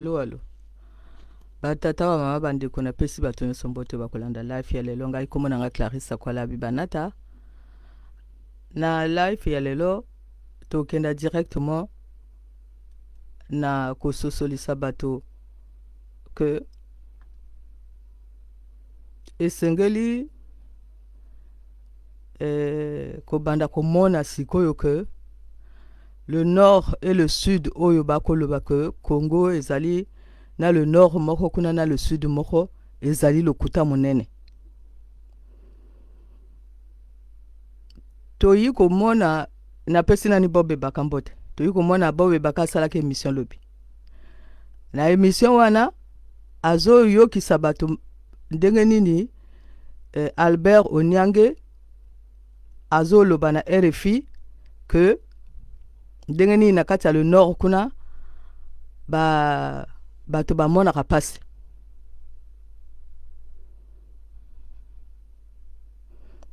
Alo alo. Ba tata ba mama ba ndeko na pesi bato nyonso mbote bakolanda live ya lelo. Ngai kombo na ngai Clarisse Kwala Bibanata. Na live ya lelo tokenda directement na kososolisa bato que esengeli eh, kobanda komona sikoyo que Le nord et le sud oyo bakoloba que Congo ezali na le nord moko kuna na le sud moko ezali lokuta monene. Toyi komona napesi nani Bob Ebaka mbote. Toyi komona Bob Ebaka asalaki emission lobi. Na emission wana azoyokisa bato ndenge nini eh, Albert Oniange azoloba na RFI que ndenge nini na kati ya le nord kuna ba bato bamonaka mpasi.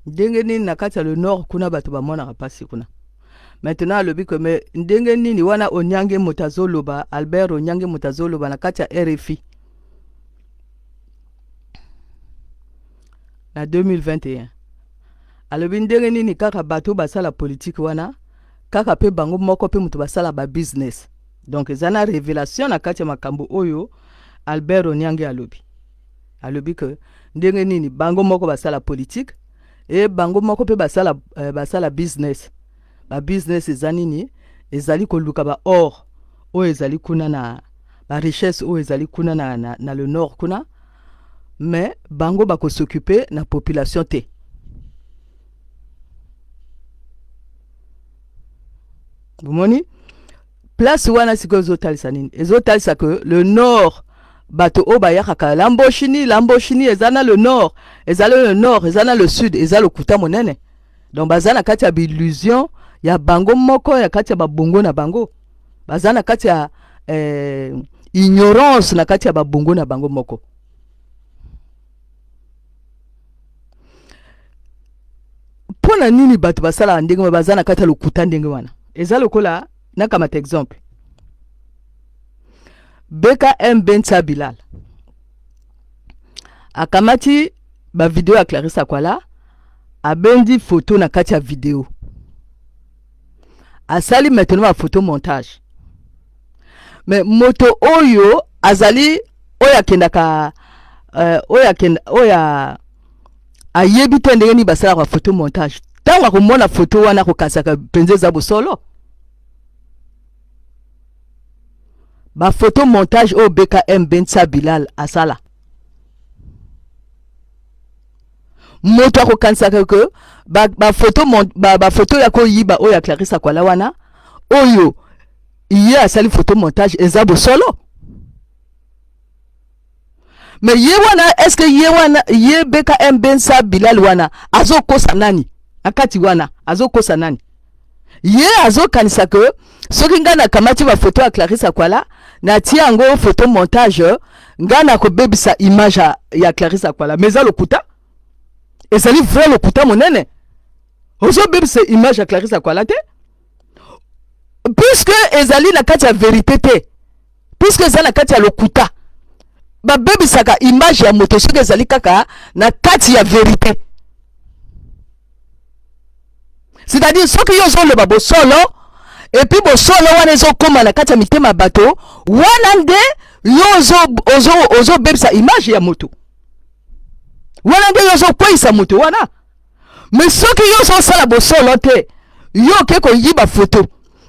Ndenge nini na kati ya le nord kuna bato bamonaka mpasi kuna. Maintenant alobi que mais ndenge nini wana Onyange moto azoloba, Albert Onyange moto azoloba na kati ya RFI na 2021. Alobi ndenge nini kaka bato basala politique wana kaka pe bango moko pe moto basala ba business. Donc eza na revelation na kati ya makambo oyo Albert Oniange alobi. Alobi que ndenge nini bango moko basala politique e bango moko pe basala, eh, basala business. Ba business eza nini? Ezali koluka ba or oyo ezali kuna na ba richesse oyo ezali kuna na, na, na le nord kuna mais bango bako s'occuper na population te. Bomoni place wana sikoyo ezotalisa nini? Ezotalisa que le nord bato oyo bayakaka lamboshini lamboshini eza na le nord, eza le nord, eza na le sud, eza lokuta monene. Donc baza na kati ya billusion ya bango moko ya kati ya babongo na bango, baza na kati ya eh, ignorance na kati ya babongo na bango moko. Mpo na nini bato basalaka ndenge wana, baza na kati ya lokuta ndenge wana? Eza lokola nakamata exemple BKM Bensa Bilal akamati ba video ya Clarisse Akwala, abendi photo na kati ya video, asali maintenant ba photo montage. Mais moto oyo azali oyo akendaka oyo akenda oyo ayebi te ndenge nini basalaka photo montage, ntango akomona photo wana akokasaka mpenza eza bosolo. Ba photo montage oyo BKM Bensa Bilal asala, moto akokanisaka ke ba, ba photo mon, ba, ba photo ya koyiba oyo ya Clarisse Akwala wana oyo ye asali photo montage eza bosolo. Mais ye wana est-ce que ye wana ye BKM Bensa Bilal wana azokosa nani na kati wana azokosa nani? Ye azokanisa ke soki ngai nakamati ba photo ya Clarisse Akwala natie yango photo montage ngai nakobebisa image ya Clarisse Akwala, mais eza lokuta, ezali vrai lokuta monene. Ozobebisa image ya Clarisse Akwala te puisque ezali na kati ya verite te, puisque eza na kati ya lokuta. Babebisaka image ya moto soki ezali kaka na kati ya verite. C'est-à-dire soki yo ozoloba bosolo et puis bosolo wana ezokoma na kati ya mitema ya bato wana nde yo ozobebisa image ya moto wana nde yo ozokweyisa moto wana. Mais soki yo ozosala bosolo te, yo oke koyiba photo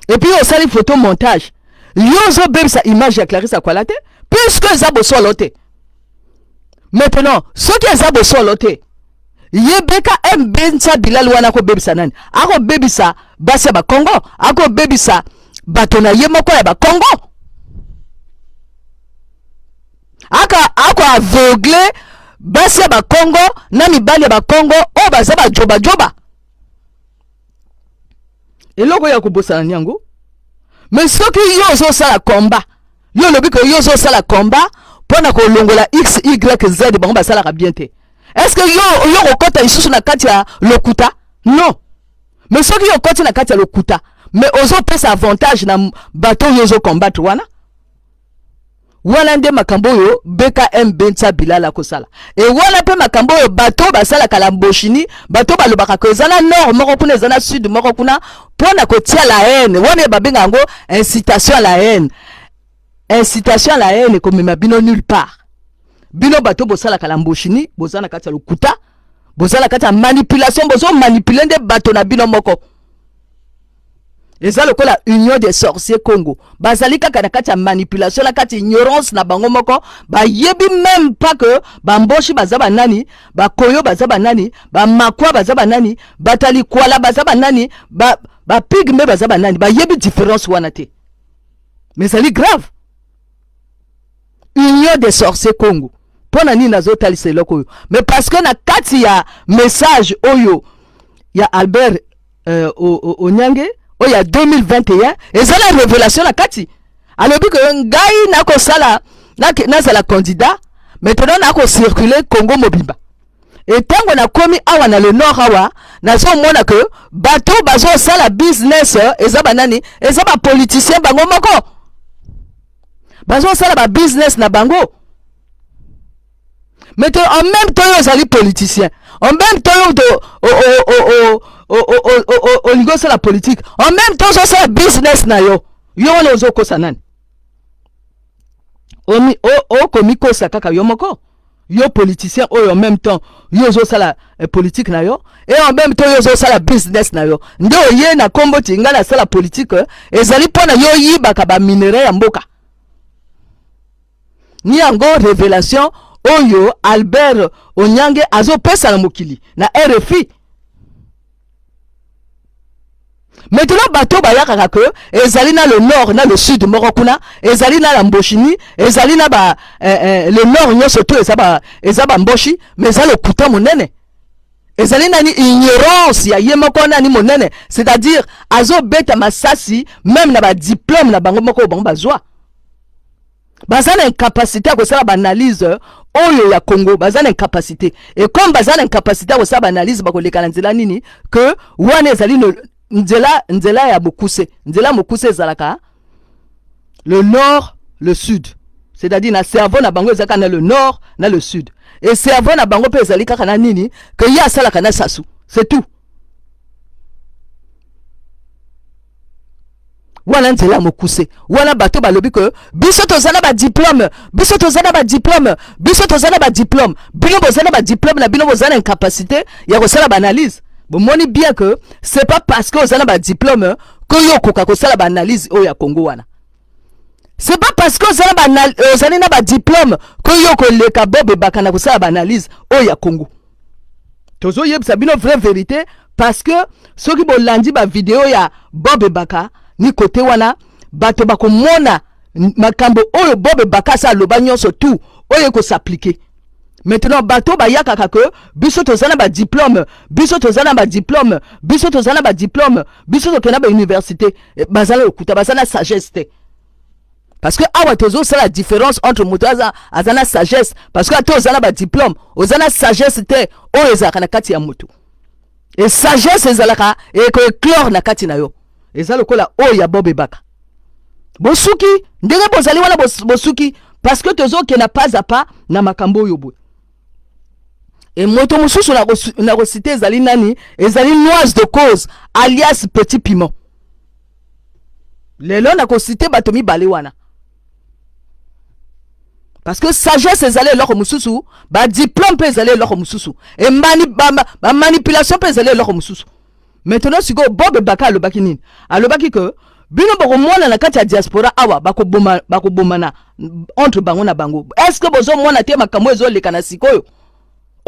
et puis osali photo montage, yo ozobebisa image ya Clarisse Akwala te puisque eza bosolo te. Maintenant soki eza bosolo te, ye BKM Bensa Bilal wana akobebisa nani? Akobebisa basi ya Bakongo, akobebisa bato na ye moko ya Bakongo, aka ako aveugle basi ya Bakongo na mibali ya Bakongo oyo baza bajobajoba. Eloko ya kobosana ni yango. Mais soki yo ozosala combat, yo olobi ke yo ozosala combat mpo na kolongola x y z, bango basalaka bien te. Est-ce que yo yo kokota lisusu na kati ya lokuta? Non. Mais soki yo okoti na kati ya lokuta, mais ozopesa avantage na bato oyo ozo combattre wana. Wana nde makambo oyo BKM Bensa Bilal akosala. E wana mpe makambo oyo bato basalaka la mboshini, bato balobaka ko eza na nord moko kuna, eza na sud moko kuna, mpo na kotia la haine. Wana babenga yango incitation à la haine. Incitation à la haine ekomema bino nulle part. Bino bato bosalaka la mboshini, boza na kati ya lokuta, boza na kati ya manipulation, bozo manipuler nde bato na bino moko. Eza lokola union des sorciers Congo, bazali kaka na kati ya manipulation, na kati ignorance na bango moko. Bayebi même pas que bamboshi baza banani, bakoyo baza banani, bamakwa baza banani, batalikwala baza banani, bapigme baza banani. Bayebi différence wana te, mais ezali grave. Union des sorciers Congo, mpo na nini nazotalisa eloko oyo? Mais parce que na kati ya message oyo ya Albert Onyange oyo ya 2021, eza na révélation na kati. Alobi ke ngai nakosala, nazala candidat. Maintenant nakocircule Congo mobimba. Etango nakomi awa na le nord awa, nazomona ke bato bazosala business eza banani? Eza bapoliticien bango moko bazosala babusiness na bango. Mais en même temps oyo ozali politicien, en même temps oyo olingi osala politique, en même temps ozosala business na yo, yo wana ozokosa nani? Okomikosa kaka yo moko, yo politicien oyo. En même temps yo ozosala politique na yo et en même temps yo ozosala business na yo. Nde oye na nkombo ti ngai nasala politique, ezali mpo na yo oyibaka baminerai ya mboka. Ni yango révélation oyo Albert Onyange azopesa na mokili na RFI. Maintenant bato bayakaka ke ezali na le nord na le sud moko kuna, ezali na la mboshini, ezali na ba le nord nyonso to eza bamboshi, mais eza lokuta monene. Ezali nani? Ignorance ya ye moko nani monene, c'est-à-dire azobeta masasi même na badiplôme na bango moko oyo bango bazwa. Baza na incapacité ya kosala baanalyse oyo ya Congo. Baza na incapacité, et comme baza na incapacité ya kosala baanalyse, bakoleka na nzela nini? Ke wana ezali nzela ya mokuse. Nzela mokuse ezalaka le nord, le sud, c'est-à-dire na cerveau na bango eza kaka na le nord na le sud, et cerveau na bango mpe ezali kaka na nini? Ke ye asalaka na Sasu, c'est tout. Wana nzela ya mokuse. Wana bato balobi ke biso toza na badiplôme, biso toza na badiplôme, biso toza na badiplôme. Bino boza na badiplôme na bino, boza na incapacité ya kosala baanalyse. Bomoni bien que c'est pas parce que oza na badiplôme ke yo okoka kosala baanalyse oyo ya Congo wana. C'est pas parce que ozali na badiplôme ke yo koleka Bob Ebaka na kosala baanalyse oyo ya Congo. Tozoyebisa bino vraie vérité, parce que soki bolandi bavideo ya Bob Ebaka ni kote wana, bato bakomona makambo oyo Bob Ebaka asa aloba nyonso tu oyo ekos'appliquer. Maintenant bato bayakaka ke biso toza na badiplôme, biso toza na badiplôme, biso toza na badiplôme, biso tokenda bauniversité, baza na lokuta, baza na sagesse te. Parce que awa tozosala différence entre moto aza na sagesse, parce que ata oza na badiplôme, oza na sagesse te oyo ezalaka na kati ya moto. E sagesse ezalaka ekoéclore na kati na yo. Eza lokola oyo ya Bob Ebaka. Bosuki ndenge bozali wana, bosuki, parce que tozokenda pas à pas na makambo oyo boye. E moto mosusu na kociter ezali nani? Ezali Noise de Cause alias Petit Piment. Lelo nakociter bato mibale wana, parce que sagesse ezali eloko mosusu, badiplôme mpe ezali eloko mosusu, bamanipulation mpe ezali eloko mosusu. Maintenant sikoyo Bob Ebaka alobaki nini? Alobaki ke bino bokomona na kati ya diaspora awa bakobomana entre bango na bango. Est ce que bozomona te makambo ezoleka na sikoyo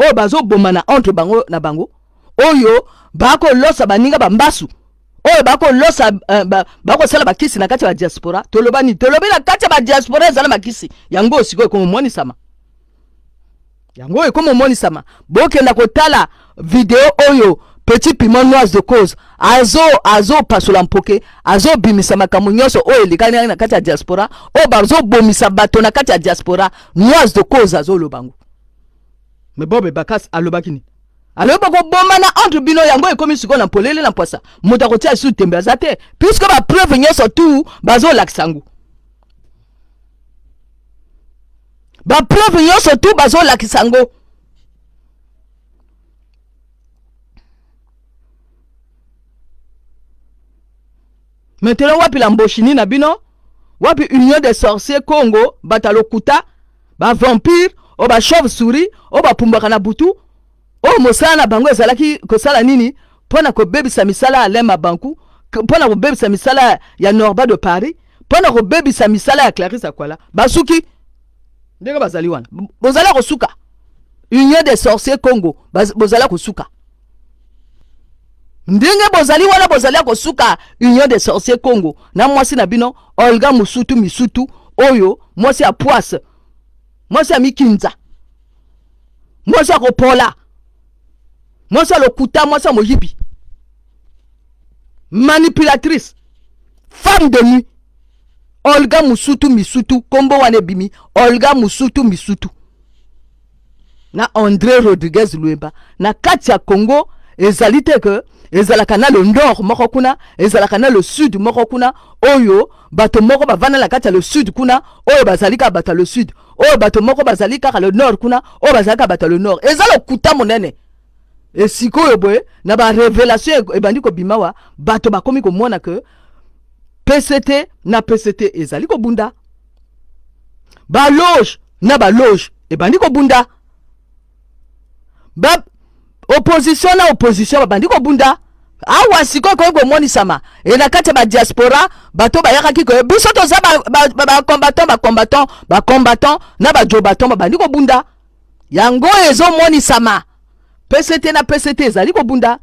oyo bazobomana entre bango na bango, oyo bakolosa baninga bambasu, oyo bakolosa bakosala bakisi na kati ya badiaspora? Toloba nini? Tolobi na kati ya badiaspora ezala makisi. Yango sikoyo ekomomonisama, yango ekomomonisama. Bokenda kotala video oyo Petit Piment Noise de Cause azopasola mpoke, azobimisa makambo nyonso oyo elekani na kati ya diaspora, oyo bazobomisa bato na kati ya diaspora. Noise de Cause azoloba ngo. Mais Bob Bakas alobaki nini? Alobi bakobomana entre bino. Yango ekomi sikoyo na polele na mpwasa, moto akotia lisusu tembe aza te, puisque bapreuve nyonso tu bazolakisa yango. Bapreuve nyonso tu bazolakisa yango. Maintenant wapi lamboshini na bino? Wapi union des sorciers Congo, bato ya lokuta, ba vampire, oyo ba chauve souris, oyo bapumbwaka na butu, oyo mosala na bango ezalaki kosala nini mpo na kobebisa misala ya Alain Mabanku, mpo na kobebisa misala ya Norba de Paris, mpo na kobebisa misala ya Clarisse Akwala. Basuki ndenge bazali wana, bozali kosuka. Union des sorciers Congo, bozali kosuka. Ndenge bozali wana, bozali ya kosuka. Union des sorciers Congo na mwasi na bino Olga Musutu Misutu, oyo mwasi ya poise, mwasi ya mikinza, mwasi ya kopola, mwasi ya lokuta, mwasi ya moyibi, manipulatrice, femme de nuit, Olga Musutu Misutu. Kombo wana ebimi, Olga Musutu Misutu na André Rodriguez Luemba. Na kati ya Congo ezali te ke ezalaka na le nord moko kuna, ezalaka na le sud moko kuna, oyo bato moko bavanda na kati ya le sud kuna, oyo bazali kaka bato ya le sud, oyo bato moko bazali kaka le nord kuna, oyo bazali kaka bato ya le nord. Eza lokuta monene. Esikoyo boye na barévélation ebandi kobima wa, bato bakomi komona ke PCT na PCT ezali kobunda, baloge na baloge ebandi kobunda, ba opposition na opposition babandi kobunda. Awa sikoyo ekoki komonisama e na kati ya badiaspora, bato bayakaki koye biso toza bacombattant, bacombattant, bacombattant na bajobaton babandi kobunda. Yango ezomonisama, PCT na PCT ezali kobunda.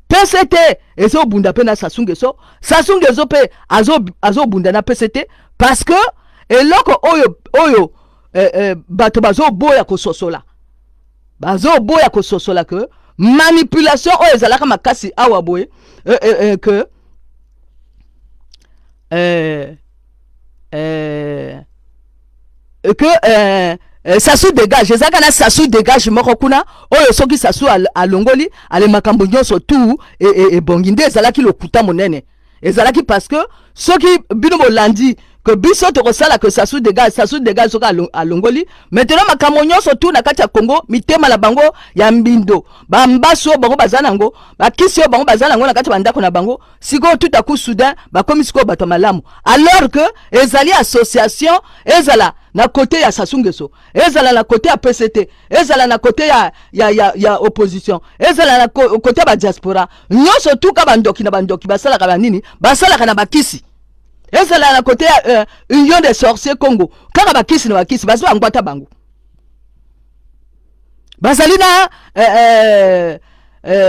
PCT ezobunda mpe na Sassou Nguesso, Sassou Nguesso mpe azobunda na PCT, parce que eloko oyo bato bazoboya kososola, bazoboya kososola ke manipulation oyo ezalaka makasi awa boye, ke Sassou dégage, ezalaka na Sassou dégage moko kuna, oyo soki Sassou alongoli ale, makambo nyonso tu ebongi. Nde ezalaki lokuta monene. Ezalaki parce que soki bino bolandi ke biso tokosala ke Sassou dégage, Sassou dégage, soki alongoli maintenant, makambo nyonso tu na kati ya Congo, mitema na bango ya mbindo, bambasu oyo bango baza nango, bakisi oyo bango baza nango na kati ya bandako na bango, sikoyo tout à coup soudain bakomi sikoyo bato ya malamu, alors que ezali association, ezala na côté ya Sassou Nguesso, ezala na côté ya PCT, ezala na côté ya opposition, ezala na côté ya badiaspora nyonso, tuka bandoki na bandoki basalaka banini, basalaka na bakisi, ezala na côté ya union des sorciers Congo, kaka bakisi na bakisi bazi bangwata bango bazali na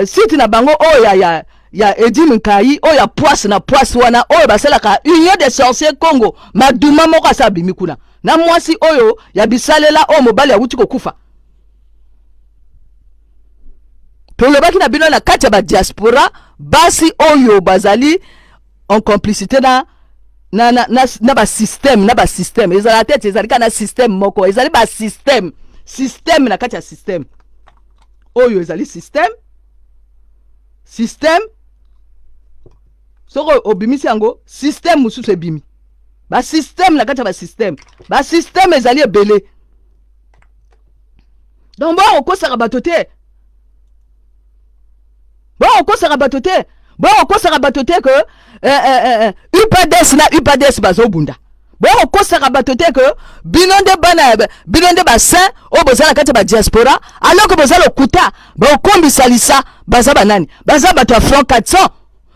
site na bango oyo ya Edi Nkai, oyo ya poise na poise wana, oyo basalaka union des sorciers Congo. Maduma moko asa abimi kuna na mwasi oyo ya bisalela, oyo mobali awuti kokufa. Tolobaki na bino, na kati ya badiaspora, basi oyo bazali en complicité na basystème na basystème. Ezala te ete ezali kaka na système moko, ezali basystème, système na kati ya système. Oyo ezali système, système soki obimisi yango, système mosusu ebimi, basystème na kati ya basystème, basystème ezali ebele. Donc bokokosaka bato te, bokokosaka bato te, bokokosaka bato te ke UPDS na UPDS bazobunda. Bokokosaka bato te ke bino nde bana, bino nde basaint oyo boza na kati ya badiaspora, alors que boza lokuta. Bokombisa lisa, baza banani? Baza bato ya Front 400.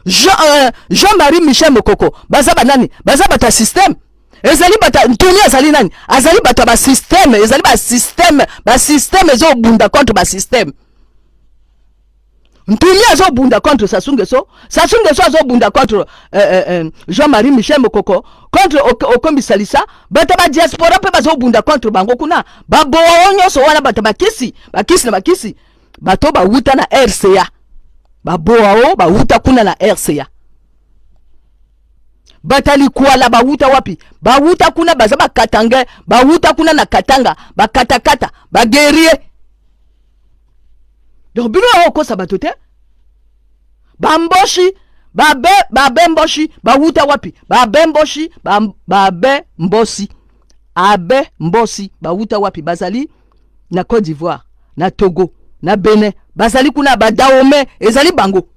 Jean-Marie Michel Mokoko, baza banani? Baza bato ya système. Ezali bato Ntuni azali nani? Azali bato ya basystème. Ezali basystème, basystème ezobunda contre basystème. Ntumi azobunda contre Sassou Nguesso, Sassou Nguesso azobunda contre Jean-Marie Michel Mokoko, contre Okombi Salisa. Bato ya badiaspora mpe bazobunda contre bango kuna, baboa nyonso wana, bato bakisi, bakisi na bakisi, bato bawuta na RCA, baboa o bawuta kuna na RCA, batali kwala bawuta wapi? Bawuta kuna, baza bakatange, bawuta kuna na Katanga, bakatakata, baguerrier. Donc bino oyo okosa bato te, bamboshi, babe mboshi bawuta wapi? Babe mboshi, babe mbosi. Abe Mbosi bawuta wapi? Bazali na Côte d'Ivoire, na Togo, na Benin, bazali kuna ba Dahomey, ezali bango.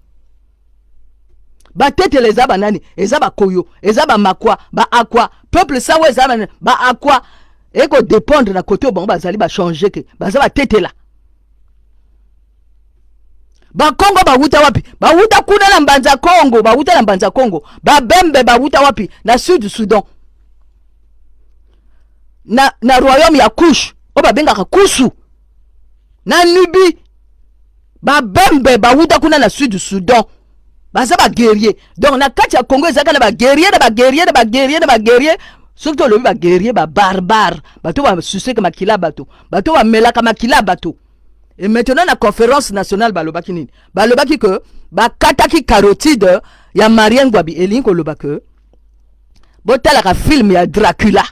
Batetela eza banani? Eza bakoyo, eza bamakwa, baakwa, peuple sawa eza banani? Baakwa. Eko dépendre na côté bango bazali ba changer ke baza batetela. Bakongo bawuta wapi? Bawuta kuna na Mbanza Kongo, bawuta na Mbanza Kongo. Babembe bawuta wapi? Na Sud Soudan. Na royaume ya Kush, oyo babengaka Kusu. Na Nubi. Babembe bawuta kuna na Sud Soudan. Baza ba guerrier. Donc na kati ya Congo ezalaka na ba guerrier, na ba guerrier, na ba guerrier, na ba guerrier. Soki tolobi ba guerrier, ba barbare, bato ba suseka makila bato, bato ba melaka makila bato. Et maintenant na conférence nationale balobaki nini? Balobaki que bakataki carotide ya Marien Ngouabi, elingi koloba que botalaka film ya Dracula.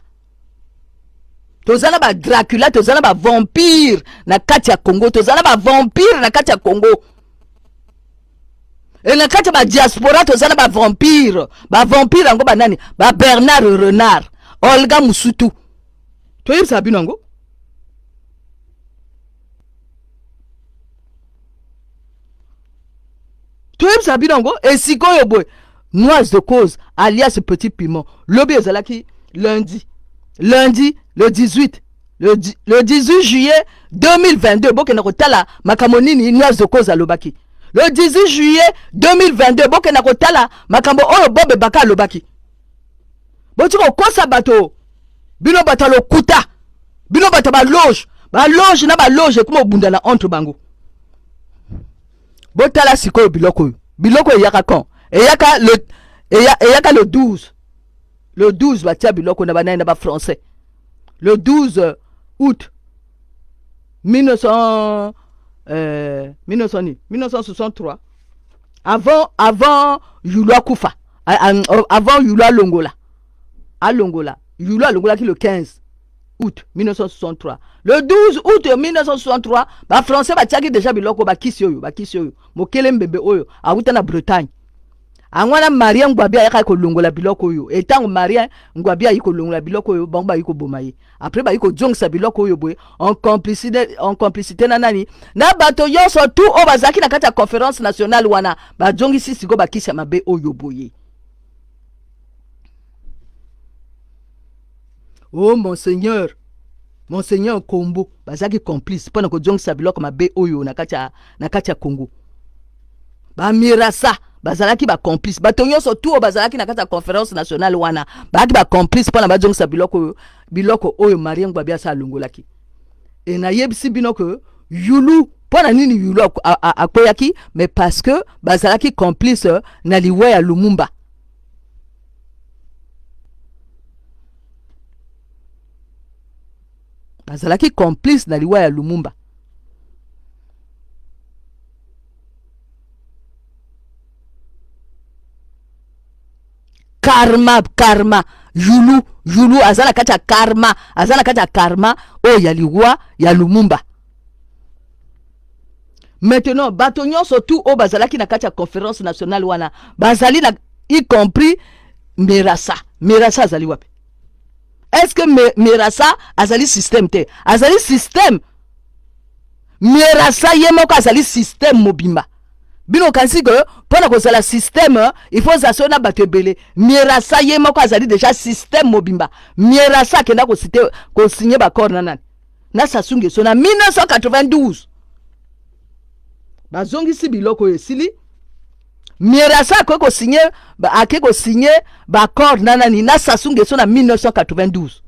Toza na ba Dracula, toza na ba vampire na kati ya Congo, toza na ba vampire na kati ya Congo. E na kati ya ba diaspora toza na ba vampire. Ba vampire yango ba nani? Ba Bernard Renard, Olga Musutu. Toyebisa bino yango. Toyebisa bino yango esikoyo boye. Noise de cause alias Petit Piment. Lobi ezalaki lundi. Lundi le 18. Le 18 juillet 2022 bokenda kotala makambo nini Noise de cause alobaki. Le 18 juillet 2022 bokenda kotala makambo oyo Bob Ebaka alobaki. Boti kokosa bato, bino bato ya lokuta, bino bato ya ba loge, ba loge na ba loge ekoma obundana entre bango. Botala sikoyo biloko oyo. Biloko eyaka quand? Eyaka le, eya, eyaka le 12. Le 12 batia biloko na banani na ba français. Le 12 août 1963. Avant Yulu akufa. Avant Yulu alongola. Alongola. Yulu alongolaki le 15 août 1963. Le 12 août 1963, ba français batiaki déjà biloko ba kisi oyo, ba kisi oyo. Mokele mbembe oyo awuta na Bretagne. Angwana Marien Ngouabi ayaka kolongola biloko oyo. Et tango Marien Ngouabi ayi kolongola biloko oyo, bango bayi koboma ye. Après bayi kozongisa biloko oyo boye en complicité na nani? Na bato nyonso tout oyo bazalaki na kati ya conférence nationale wana, bazongisi siko bakisi ya mabe oyo boye. Oh monseigneur, monseigneur Kombo, bazalaki complice mpona kozongisa biloko mabe oyo na kati ya, na kati ya Congo. Ba Mirasa bazalaki ba complice, bato nyonso tout oyo bazalaki na kati ya conférence nationale wana bazalaki ba complice mpona bazongisa biloko oyo, biloko oyo Marien Ngouabi asa alongolaki. E nayebisi bino que Yulu, mpona nini Yulu akweyaki? Mais parce que bazalaki complice na liwa ya Lumumba. Bazalaki complice na liwa ya Lumumba. Karma, karma, Yulu, Yulu aza na kati ya karma, aza na kati ya karma oyo ya liwa ya Lumumba. Maintenant bato nyonso tout oyo bazalaki na kati ya conférence nationale wana bazali na, y compris Mirasa. Mirasa azali wapi? Est-ce que Mirasa azali système te? Azali système. Mirasa ye moko azali système mobimba. Bino kansi que pona kozala système il faut zaso na bato ebele. Mirasa ye moko azali déjà système mobimba. Mirasa akenda ko citer, ko signer ba accord na nani? Na Sassou Nguesso na 1992. Bazongisi biloko oyo esili. Mirasa akoki ko signer, ba, ake ko signer ba accord na nani? Na Sassou Nguesso na 1992.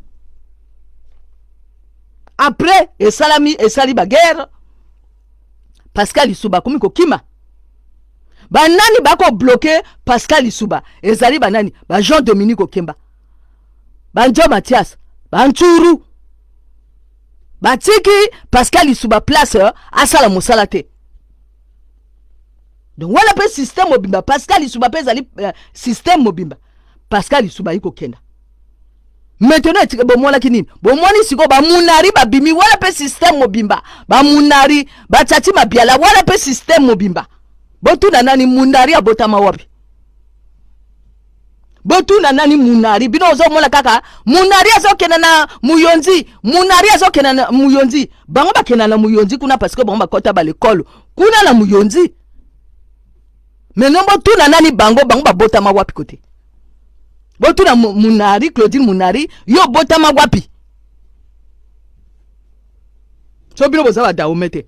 Après esalami, esali ba guerre. Pascal Lissouba akomi kokima. Ba nani bako bloquer Pascal Lissouba? Ezali ba nani? Ba Jean-Dominique Okemba, ba Njo Mathias, ba Ntsuru. Batiki Pascal Lissouba place asala mosala te. Donc wana pe système mobimba Pascal Lissouba pe ezali système mobimba. Pascal Lissouba ayi kokenda. Maintenant etika bomonaki nini? Bomoni sikoyo ba munari babimi wana pe système mobimba. Ba munari, ba tchati mabiala wana pe système mobimba. Botuna nani munari abotama wapi? Botuna nani Munari. Bino ozomona kaka Munari azokenda na Muyonzi, Munari azokenda na Muyonzi. Bango bakenda na Muyonzi kuna parce que bango bakota ba l'école kuna na Muyonzi. Maintenant botuna nani bango, bango babotama wapi kote? Botuna Munari, Claudine Munari, yo botama wapi? So bino boza ba Dahomey te.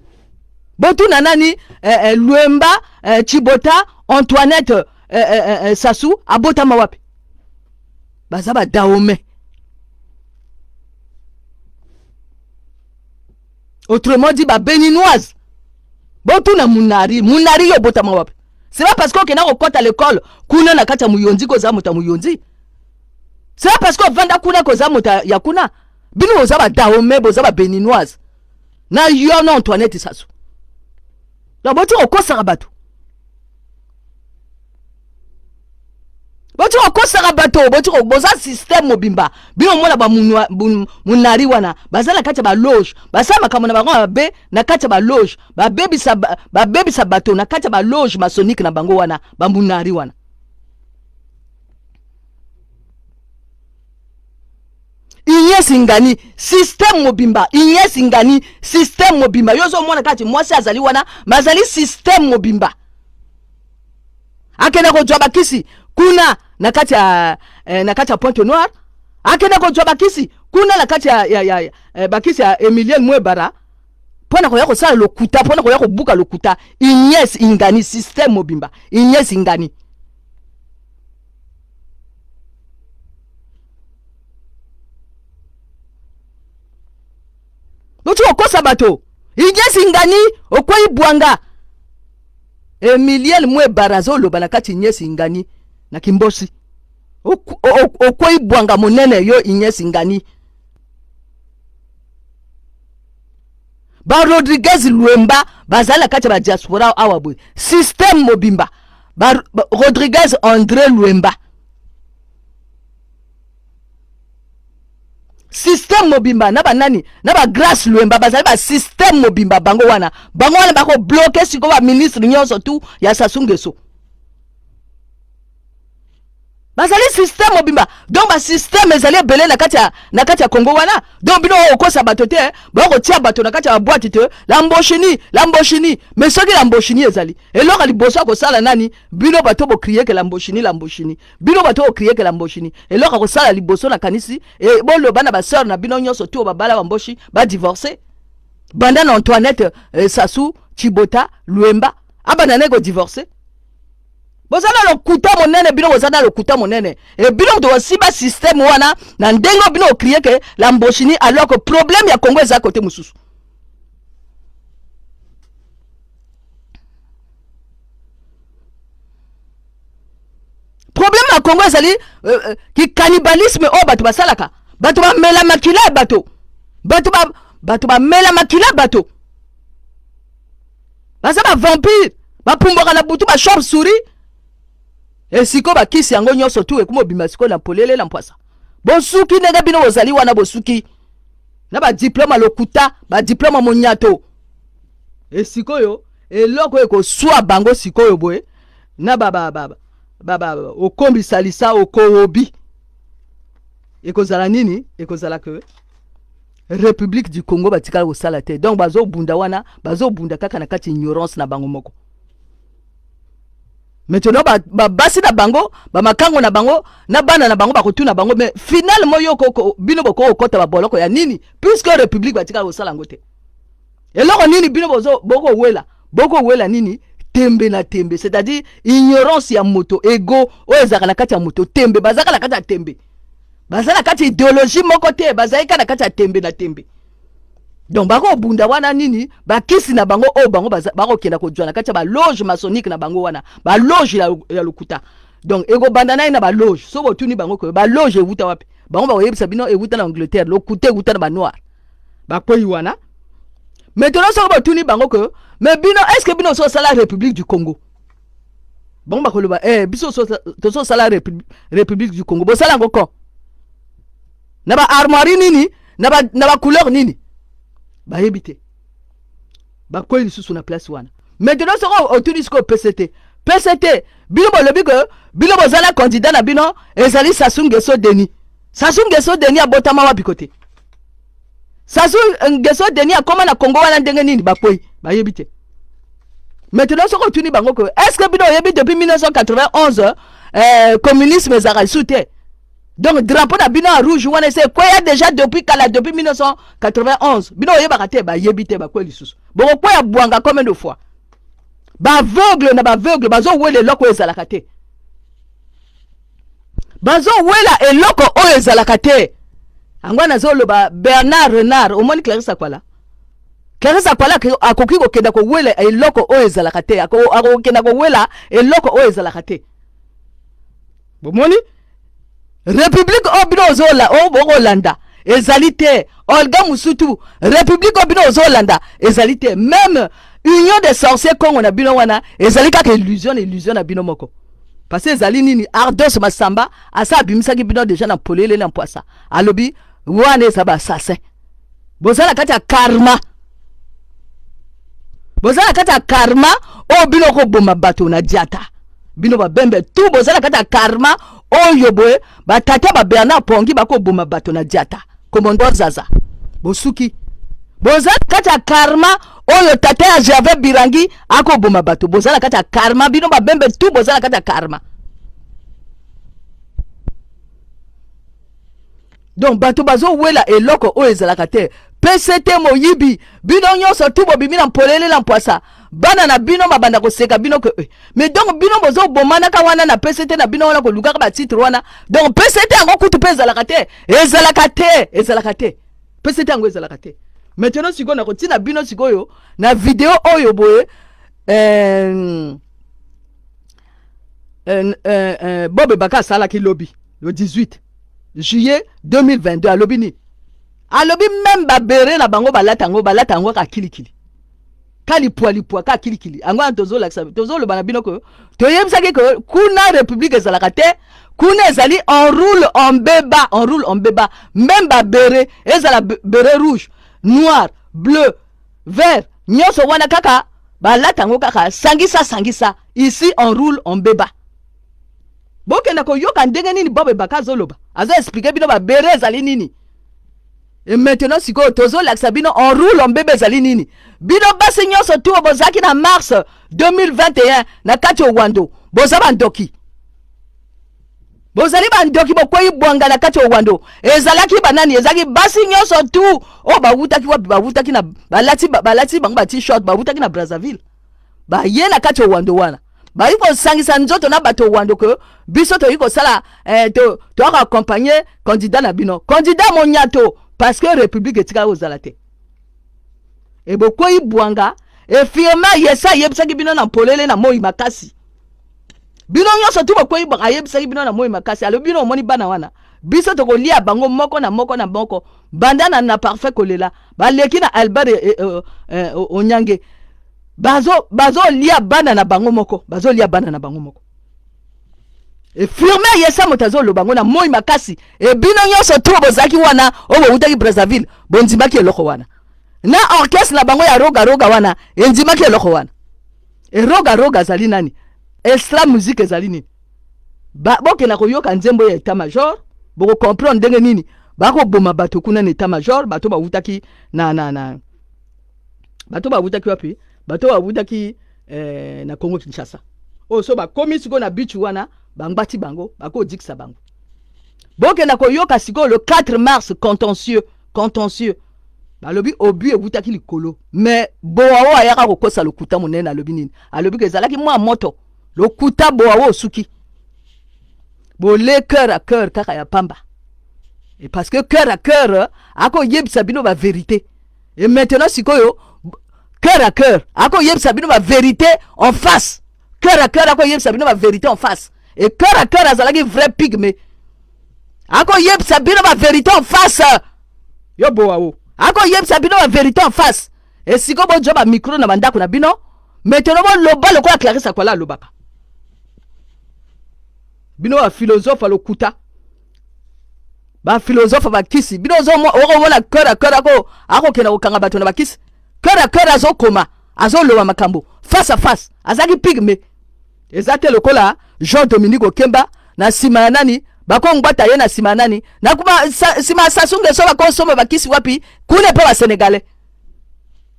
Botuna nani Luemba Chibota Antoinette Sassou abotama wapi? Baza ba Dahomey. Autrement dit ba Béninoise. Botuna Munari, Munari yo botama wapi? C'est pas parce que okenda kokota l'école kuna na kati ya Muyonzi koza moto ya Muyonzi. C'est pas parce que ovanda kuna koza moto ya kuna. Bino boza ba Dahomey, boza ba Béninoise. Na yo na Antoinette Sassou. Donc boti kokosaka bato. Boti kokosaka bato, boti boza système mobimba. Bino mona ba munari wana, baza na kati ya ba loge, basala makambo na bango mabe na kati ya ba loge, babebisa bato na kati ya ba loge maçonnique na bango wana, ba munari wana. Ignace Ngani, système mobimba. Ignace Ngani, système mobimba. Yo ozomona kati mwasi azali wana, mazali système mobimba. Akenda kozwa bakisi kuna na kati ya na kati ya Pointe Noire, akenda kozwa bakisi kuna na kati ya bakisi ya Emilien Mwebara pona koya kosala lokuta, pona koya kobuka lokuta. Ignace Ngani, système mobimba. Ignace Ngani. Boti kokosa bato. Ignace Ngani okwei bwanga. Emilien Mwebara azoloba na kati Ignace Ngani na Kimbosi. Okwei bwanga monene yo Ignace Ngani. Ba Rodriguez Luemba bazali na kati ya ba diaspora awa boye. Système mobimba. Ba Rodriguez André Luemba. Système mobimba na banani na ba Grace Luemba bazali ba système mobimba bango wana. Bango wana bako bloquer siko ba ministre nyonso tout ya Sassou Nguesso. Bazali système mobimba. Donc ba système ezali ebele na kati ya, na kati ya Congo wana. Donc bino okosa bato te, bakotia bato na kati ya boîte te, la mboshini, la mboshini. Mais soki la mboshini ezali, eloko liboso akosala nani? Bino bato bo crier que la mboshini, la mboshini. Bino bato bo crier que la mboshini. Eloko akosala liboso na kanisi, e boloba na ba sœur na bino nyonso tout babala ba mboshi, ba divorcer. Banda na Antoinette Sassou, Chibota, Luemba, abanda na ko divorcer. Boza na lokuta monene, bino boza na lokuta monene. E bino moto bosiba système wana na ndenge bino crier que la mboshini alors que problème ya Congo eza côté mosusu. Problème ya Congo ezali ki cannibalisme oyo bato basalaka. Bato bamela makila ya bato. Bato bamela makila ya bato. Baza ba vampire, bapumbwaka na butu ba chauve-souris. E siko bakisi yango nyonso tu ekuma obima siko na polele na mpwasa. Bosuki ndenge bino bozali wana bosuki. Na ba diplôme lokuta, ba diplôme monyato. E sikoyo eloko ekoswa bango sikoyo boye na ba ba ba ba ba okombisa lisa okowobi. Ekozala nini? Ekozala que République du Congo batikala kosala te. Donc bazo bunda wana, bazo bunda kaka na kati ignorance na bango moko. Maintenant ba basi na bango, ba makango na bango, na bana na bango bakotuna bango, mais finalement yo koko bino boko okota ba boloko ya nini puisque République batikala kosala ngo te. Eloko nini bino bozo boko wela, boko wela nini? Tembe na tembe, c'est-à-dire ignorance ya moto, ego oyo ezalaka na kati ya moto, tembe bazaka na kati ya tembe. Baza na kati idéologie moko te, bazali kaka na kati ya tembe na tembe. Donc bako bunda wana nini? Bakisi na bango oyo bango bakokenda kozwa na kati ya ba loge maçonnique na bango wana, ba loge ya lokuta. Donc ekobanda naye na ba loge. So botuni bango ko ba loge ewuta wapi? Bango bakoyebisa bino ewuta na Angleterre, lokuta ewuta na ba noir. Bakwei wana. Maintenant soki botuni bango ko mais bino est-ce que bino so sala République du Congo? Bango bakoloba biso tozo sala République du Congo. Bosala ngo ko? Na ba armoirie nini? Na ba couleur nini? Bayebi te. Bakwei lisusu na place wana. Maintenant soko otuni siko PCT. PCT, bino bolobi ke bino boza na candidat na bino ezali Sassou Nguesso Denis. Sassou Nguesso Denis abotama wapi kote? Sassou Nguesso Denis akoma na Congo wana ndenge nini? Bakwei, bayebi te. Maintenant soki otuni bango ke est-ce que bino oyebi depuis 1991 communisme ezalaka lisusu te? Donc drapeau na bino ya rouge wana ese ekweya déjà depuis kala, depuis 1991. Bino oyebaka te, bayebi te, bakwei lisusu. Bokokweya bwanga combien de fois? Baaveugle na baaveugle bazowela eloko oyo ezalaka te, bazowela eloko oyo ezalaka te. Yango wana azoloba Bernard Renard. Omoni Clarisse Akwala, Clarisse Akwala akoki kokenda kowela eloko oyo ezalaka te, akokenda kowela eloko oyo ezalaka te. Bomoni république oyo bino ozola oyo bokolanda ezali te. Olga Musutu, république oyo bino ozolanda ezali te. Même Union des sorciers Congo na bino wana ezali kaka illusion na illusion na bino moko. Parce que ezali nini? Ardos Masamba asa abimisaki bino déjà na polele na mpwasa, alobi wana eza baassassin. Boza na kati ya karma, boza na kati ya karma oyo bino koboma bato na diata. Bino babembe tu boza na kati ya karma oyo boye. Batata ba Bernard Pongi bakoboma bato na diata, komondo zaza bosuki. Boza na kati ya karma oyo tata ya Gervais Birangi akoboma bato. Boza na kati ya karma, bino babembe tu boza na kati ya karma. Donc bato bazowela eloko oyo ezalaka te. PCT moyibi, bino nyonso tu bobimi na mpolele na mpwasa. Bana na bino babanda koseka bino ke mais donc bino bozobomanaka wana na PCT na bino wana, kolukaka batitre wana. Donc PCT yango kutu mpe ezalaka te, ezalaka te, ezalaka te. PCT yango ezalaka te. Maintenant sikoyo nakotina bino sikoyo na video oyo boye Bob Baka asalaki lobi le 18 juillet 2022. Alobi nini? Alobi même babérets na bango balata yango, balata yango kaka kilikili, ka lipwa lipwa, ka kilikili. Yango wana tozolakisa, tozoloba na bino ke toyebisaki ke kuna république ezalaka te. Kuna ezali on roule en beba, on roule en beba. Même babérets, ezala béret rouge, noir, bleu, vert, nyonso wana kaka balata yango kaka sangisa sangisa. Ici on roule en beba. Bokenda koyoka ndenge nini Bob Ebaka azoloba, azo expliquer bino babérets ezali nini. Et maintenant sikoyo tozolakisa bino on roule en bebe ezali nini. Bino basi nyonso tu bozalaki na mars 2021 na kati Owando, boza bandoki, bozali bandoki. Bokwei bwanga na kati Owando. Ezalaki banani? Ezalaki basi nyonso tu oyo bawutaki wapi? Bawutaki na balati bango ba t-shirt, bawutaki na Brazzaville, baye na kati Owando wana, bayi kosangisa nzoto na bato Owando ke biso toyi kosala toyaka accompagner candidat na bino, candidat monyato, parce que république etikala kozala te. Ebokwei bwanga efirme yesa ayebisaki bino na polele na moi makasi. Bino nyonso tu bokwei bwanga, ayebisaki bino na moi makasi. Alobi bino omoni bana wana, biso tokolia bango moko na moko na moko, banda na Parfait kolela baleki na Albert Onyange. Bazolia bana na bango moko, bazolia bana na bango moko. Efirme yesa moto azoloba ngo na moi makasi. Ebino nyonso tu bozalaki wana oyo bowutaki Brazzaville, bondimaki eloko wana na orchestre na bango ya roga roga wana, endimaki eloko wana. Eroga roga azali nani? Extra musique ezali nini? Bokenda koyoka nzembo ya état major, bokocomprendre ndenge nini bakoboma bato kuna na état major. Bato bawutaki na bato bawutaki wapi? Bato bawutaki na Congo Kinshasa oyo so bakomi sikoyo na beach wana, bangbati bango, bakodikisa bango. Bokenda koyoka sikoyo le 4 mars, contentieux, contentieux. Balobi obu ewutaki likolo, mais boa oyo ayaka kokosa lokuta monene. Alobi nini? Alobi ke ezalaki mwa moto. Lokuta boa oyo osuki bole cœur à cœur kaka ya pamba. Et parce que cœur à cœur akoyebisa bino bavérité. Et maintenant sikoyo cœur à cœur akoyebisa bino bavérité en face. Cœur à cœur akoyebisa bino bavérité en face. Et cœur à cœur azalaki vrai pygmée, akoyebisa bino bavérité en face. Yo bowa o akoyebisa bino bavérité en face. Esiko bozwa bamicro na bandako na bino maintenant, boloba lokola Clarisse Akwala alobaka. Bino baphilosophe alokuta, baphilosophe bakisi bino. Okomona cœur à cœur akokenda kokanga bato na bakisi. Cœur à cœur azokoma, azoloba makambo face à face. Azalaki pygmée. Eza te lokola Jean Dominique Okemba na nsima ya nani bakongbata ye na nsima ya nani na kuma nsima ya Sassou Nguesso, bakosomba bakisi wapi kuna mpe basenegale.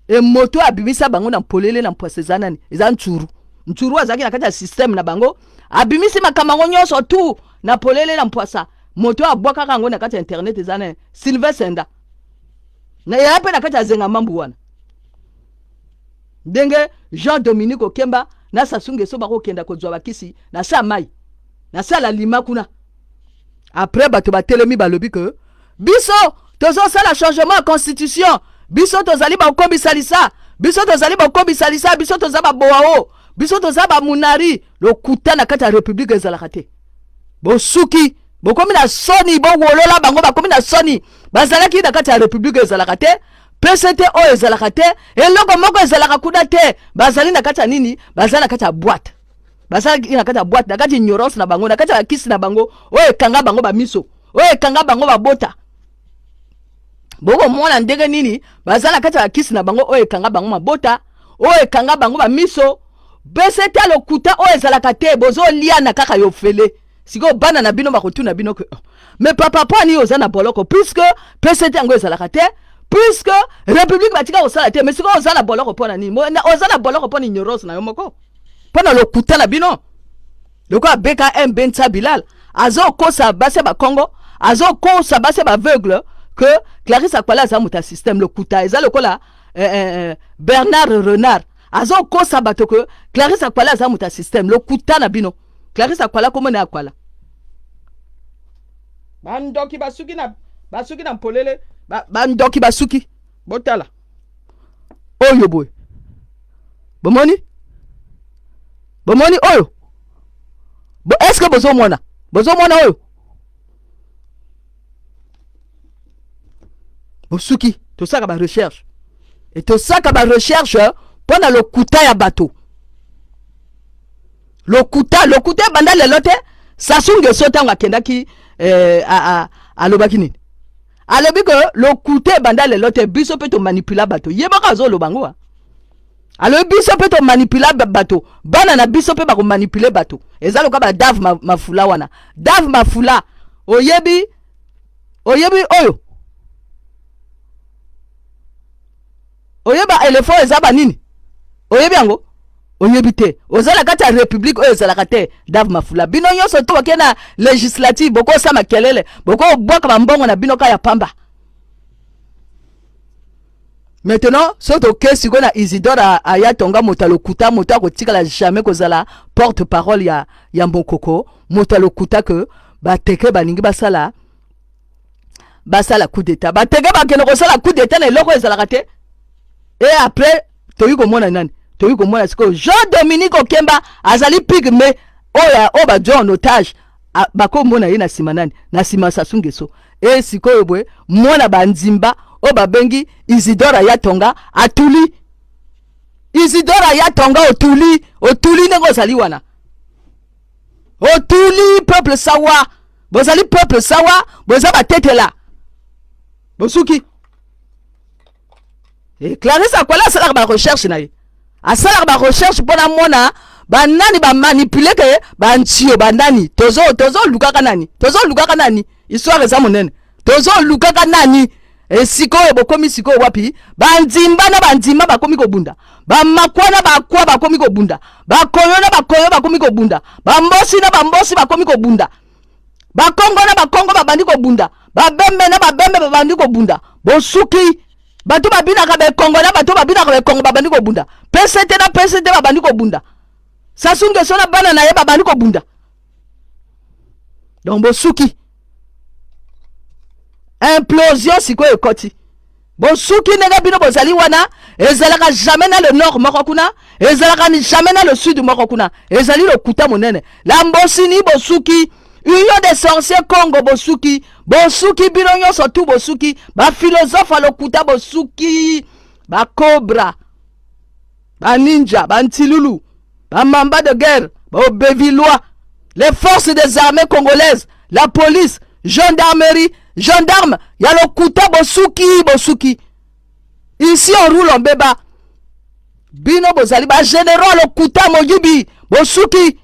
E moto abimisa bango na mpolele na mpwasa eza nani? Eza Ntsuru. Ntsuru azalaki na kati ya systeme na bango, abimisi makambo yango nyonso tu na polele na mpwasa. Moto abwakaka yango na kati ya internet eza nani? Sylvain Senda na yaya mpe na kati ya zenga mambu wana. Ndenge Jean Dominique Okemba na Sassou Nguesso bakokenda kozwa bakisi na sa mai na sala lima kuna. Après bato batelemi, balobi ke biso tozosala changement ya constitution, biso tozali bakomisalisa, biso tozali bakomisalisa, biso toza baboao, biso toza bamunari. Lokuta na kati ya republike ezalaka te. Bosuki, bokomi na soni, bowolola bango, bakomi na soni. Bazalaki na kati ya republike ezalaka te, pct oyo ezalaka te, eloko moko ezalaka kuna te. Bazali na kati ya nini? Bazali na kati ya boite, bazalaki na kati ya boite, na kati ya ignorance na bango, na kati ya bakisi na bango oyo ekanga bango bamiso, oyo ekanga bango babota. Bokomona ndenge nini baza na kati ya bakisi na bango oyo ekanga bango mabota, oyo ekanga bango bamiso. Pct lokuta oyo ezalaka te, bozoliana kaka yo fele. Sikoyo bana na bino bakotuna bino ke, oh, mais papa, mpo ani oza na boloko, puisque pct yango ezalaka te, puisque république batika kosala te? Mais sikoyo oza na boloko mpo na nini? Oza na boloko mpo na ignorance na yo moko, mpo na lokuta na bino. Lokola BKM Bensa Bilal azokosa basi ya bakongo, azokosa basi ya baaveugle que Clarisse Akwala aza moto ya système. Lokuta eza lokola Bernard Renard azokosa bato ke Clarisse Akwala aza moto ya système. Lokuta na bino. Clarisse Akwala, komona ya Akwala, bandoki basuki na basuki na mpolele, bandoki basuki. Botala oyo boye, bomoni, bomoni oyo bo, est-ce que bozomona, bozomona oyo? Bosuki. Tosaka barecherche e tosaka barecherche mpo na lokuta ya bato. Lokuta, lokuta ebanda lelo te. Sassou Nguesso, ntango akendaki, alobaki nini? Alobi ke lokuta ebanda lelo te, biso mpe tomanipula bato. Ye moko azoloba ngo. Alobi biso mpe tomanipula bato, bana na biso mpe bakomanipule bato. Eza loka badave mafula wana. Dave Mafula, oyebi, oyebi oyo, oyeba éléphant eza banini? Oyebi yango? Oyebi te. Oza na kati ya république oyo ezalaka te. Dave Mafula, bino nyonso to boke na législative, bokosala makelele, bokobwaka bambongo na bino ka ya pamba. Maintenant so toke sikoyo na Isidore aya tonga, moto alokuta, moto akotikala jamais kozala porte parole ya Mokoko, moto alokuta ke bateke balingi basala coup d'état. Bateke bakende kosala coup d'état na eloko ezalaka te. Et après toyi komona nani? Toyi komona sikoyo Jean Dominique Okemba azali pygmée oyo oyo bazwa en otage. Bakomona ye na nsima nani? Na nsima Sassou Nguesso. E sikoyo boye mwana banzimba oyo babengi Isidore Ayatonga atuli. Isidore Ayatonga, otuli, otuli ndenge ozali wana, otuli. Peuple sawa, bozali peuple sawa, boza batetela, bosuki. E Clarisse Akwala asalaka barecherche na ye, asalaka barecherche mpo na mona banani bamanipule ke bantio banani. Tozolukaka nani? Tozolukaka nani? Histoire eza monene. Tozolukaka nani? Esika oyo bokomi sikoyo wapi? Bandimba na bandimba bakomi kobunda, bamakwa na bakwa bakomi kobunda, bakoyo na bakoyo bakomi kobunda, bambosi na bambosi bakomi kobunda, bakongo na bakongo babandi kobunda, babembe na babembe babandi kobunda. Bosuki. Bato babinaka bekongo na bato babinaka bekongo babandi kobunda, pct na pct babandi kobunda, Sassou Nguesso na bana na ye babandi kobunda. Donc bosuki, implosion sikoyo ekoti. Bosuki ndenge bino bozali wana. Ezalaka jamais na le nord moko kuna, ezalaka jamais na le sud moko kuna. Ezali lokuta monene. La mbosini, bosuki. Union des sorciers Congo, bosuki, bosuki bino nyonso tu, bosuki. Bafilosofe ya lokuta, bosuki. Bacobra, baninja, bantilulu, bamamba de guerre, baobevillois, les forces des armées congolaises, la police, gendarmerie, gendarme ya lokuta, bosuki, bosuki. Ici on roule en beba. Bino bozali ba généraux lokuta, moyibi, bosuki.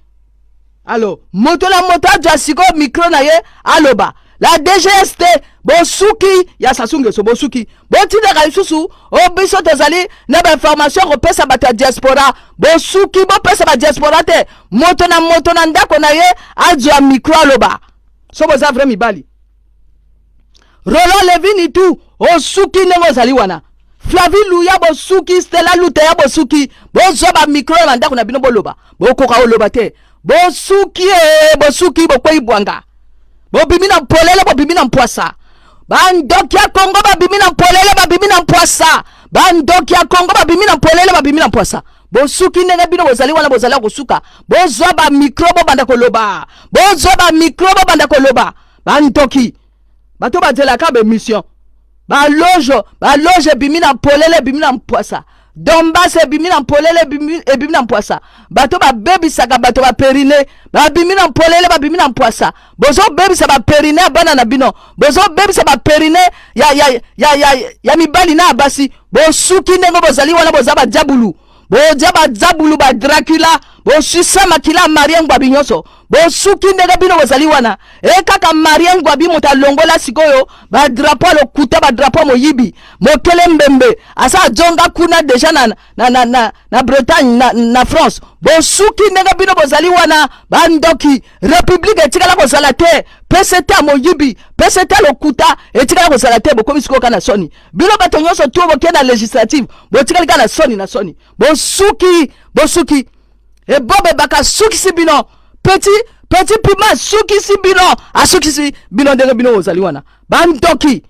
Alors moto na moto azwa sikoyo micro na ye, aloba. La DGST, bosuki. Ya Sassou Nguesso, bosuki. Botindaka lisusu o biso tozali na bainformation kopesa bato ya diaspora. Bosuki, bopesa badiaspora te. Moto na moto na ndako na ye azwa micro, aloba so boza vrai mibali. Roland Levini tu osuki ndenge ozali wana. Flavi Luya, bosuki. Stela Luteya, bosuki. Bozwa bamicro na bandako na bino, boloba. Bokoka oloba te. Bosuki e, bosuki, bokwei bwanga, bobimi na mpolele, bobimi na mpwasa. Bandoki ya Kongo babimi na mpolele, babimi na mpwasa. Bandoki ya Kongo babimi na mpolele, babimi na mpwasa. Bosuki ndenge bino bozali wana, bozali ya kosuka. Bozwa bamicro, bobanda koloba. Bozwa bamicro, bobanda koloba. Bandoki, bato bazelaka baémission. Baloge, baloge ebimi na polele, ebimi na mpwasa. Dombas ebimi na mpolele, ebimi na mpwasa. Bato babebisaka bato bapérine babimi na mpolele, babimi na mpwasa. Bozobebisa bapérine ya bana na bino, bozobebisa bapérine ya mibali na ya basi. Bosuki ndenge bozali wana, boza badiabulu, boza bazabulu, badracula. Bosisa makila ya Marie Ngwabi nyonso. Bosuki ndenge bino bozali wana. E kaka Marie Ngwabi moto alongola sikoyo badrapeau ya lokuta, badrapeau moyibi. Mokele mbembe asa ajonga kuna déjà na Bretagne, na France. Bosuki ndenge bino bozali wana, bandoki. République etikala kozala te. Pct ya moyibi, pct ya lokuta etikala kozala te. Bokomi sikoyo kaka na soni. Bino bato nyonso tu bokende na législative, botikali kaka na soni, na soni. Bosuki, bosuki. Ebobebaka asukisi bino. Petit pima asukisi bino, asukisi bino ndenge bino bozali wana, bandoki.